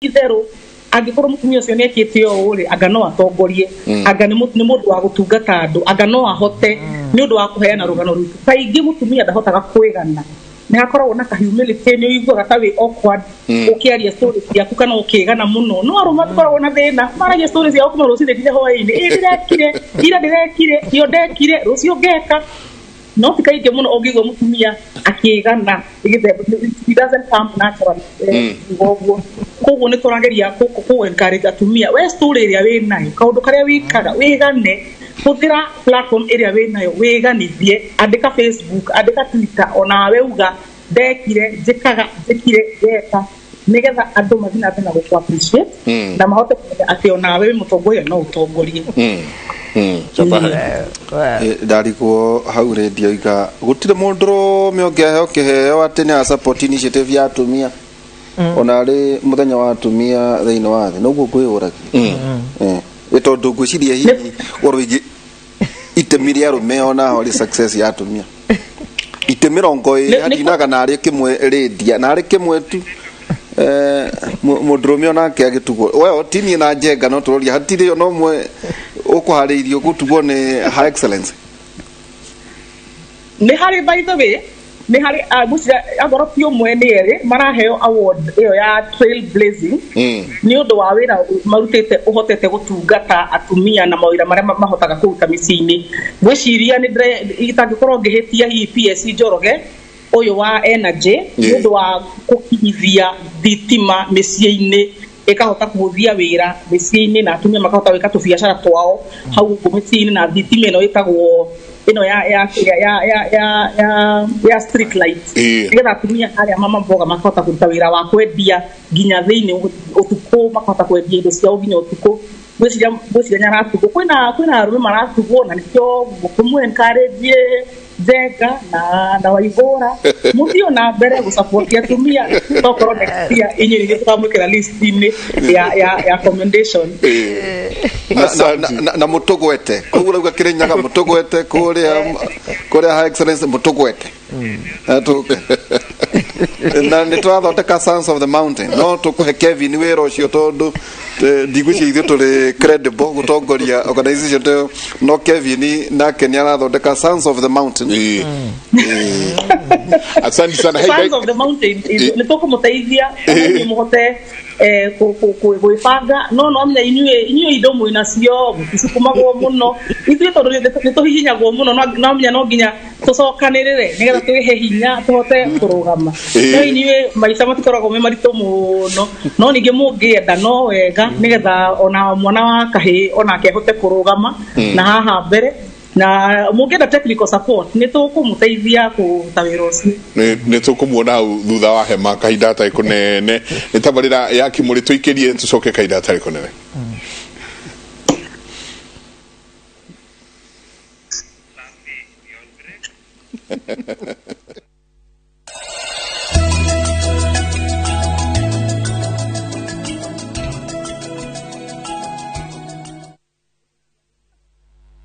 Itherũ angĩkorwo mũtumia ũcio nĩekĩte ũũ rĩ, anga no atongorie, anga nĩ mũndũ wa gũtungata andũ, anga no ahote nĩ ũndũ wa kũheana rũgano rwitũ. Kaingĩ mũtumia ndahotaga kwĩgana, nĩ hakoragwo na ka humility, nĩ ũiguaga ta wĩ awkward ũkĩaria story ciaku kana ũkĩgana mũno. No arũme matikoragwo na thĩna, maragia story ciao kuma rũcinĩ nginya hwaĩ-inĩ. Ĩ ndĩrekire ira, ndĩrekire iyo, ndekire rũciũ, ngeka. No ti kaingĩ mũno ũngĩigua mũtumia akĩgana, it doesn't come naturally. Ũguo koguo nĩ tũrageria kũ encourage atumia, we story ĩrĩa wĩ nayo, kaũndũ karĩa wĩkaga, wĩgane, hũthĩra platform ĩrĩa wĩ nayo wĩganithie. Andĩka Facebook, andĩka Twitter, onawe uga ndekire, njĩkaga, njĩkire, ngeka, nĩgetha andũ mathiĩ na mbere na gũkũ appreciate na mahote kũmenya atĩ onawe wĩ mũtongoria, no ũtongorie. Ndarigwo hau rĩndio iga gũtirĩ mũndũrũme ũngĩaheo kĩheo atĩ nĩ support initiative ya atumia, ona arĩ mũthenya wa atumia thĩinĩ wa thĩ, noguo ngwĩyũragia. Ĩ tondũ ngwĩciria hihi ũhoro wĩgiĩ itemi rĩa arũme ona ho rĩ success ya atumia, itĩ 20 hatinaga narĩ kĩmwe rĩndia narĩ kĩmwe tu. Mũndũrũme onake agĩtugwo, well, tinie na njenga, no tũroria hatirĩ ona ũmwe ũkũharĩirio gũtugwo nĩ Her Excellence. Nĩ harĩ, by the way, nĩ harĩ, ngwĩciria angorwo ti ũmwe nĩ erĩ maraheo award ĩyo ya trail blazing nĩ ũndũ wa wĩra marutĩte ũhotete gũtungata atumia na mawĩra marĩa mahotaga kũruta mĩciĩ-inĩ. Ngwĩciria nĩ itangĩkorwo ngĩhĩtia, hihi PS Njoroge ũyũ wa energy, nĩ ũndũ wa gũkinyithia thitima mĩciĩ-inĩ, ĩkahota kũhũthia wĩra mĩciĩ-inĩ na atumia makahota gwĩka tũbiacara twao hau ũguo mĩciĩ-inĩ, na thitima ĩno ĩtagwo ĩno ya ya ya ya ya ya ya street light, nĩgetha atumia arĩa mama mboga makahota kũruta wĩra wa kwendia nginya thĩinĩ ũtukũ, makahota kwendia indo ciao nginya ũtukũ. Ngwĩciria nĩ aratugwo, kwĩna arũme maratugwo, na nĩkĩo ngũmũ encourage Njenga na Waihũra mũthiĩ na mbere gũsupport atumia, tokorwo next year inyuĩ nĩ tũkamwĩkĩra list-inĩ ya commendation. Na mũtũgwete koguo rauga Kĩrĩnyaga mũtũgwete kũrĩa Her Excellence mũtũgwete. Na na nĩ tũrathondeka Sons of the Mountain, no tũkũhe Kevin wĩra ũcio tondũ ndigwĩciria ithuĩ tũrĩ credible gũtongoria organization ta ĩyo, no Kevin nake nĩ arathondeka Sons of the Mountain. Asante sana. Hey, Sons of the Mountain nĩ tũkũmũteithia inyuĩ mũhote gwĩbanga, no menya inyuĩ indo mwĩnacio mũticukumagwo mũno. Ithuĩ tondũ nĩ tũhihinyagwo mũno, no menya no nginya tũcokanĩrĩre nĩgetha twĩhe hinya tũhote kũrũgama. No inyuĩ maica matikoragwo me maritũ mũno, no ningĩ mũngĩenda no wega nĩgetha ona mwana wa kahĩĩ onake ahote kũrũgama na haha mbere, na mũngĩenda technical support nĩ tũkũmũteithia kũruta wĩra ũcio. Nĩ tũkũmuona hau thutha wa hema kahinda gatarĩ kũnene. Nĩ tabarĩra ya Kimũrĩ, tũikĩrie tũcoke kahinda gatarĩ kũnene.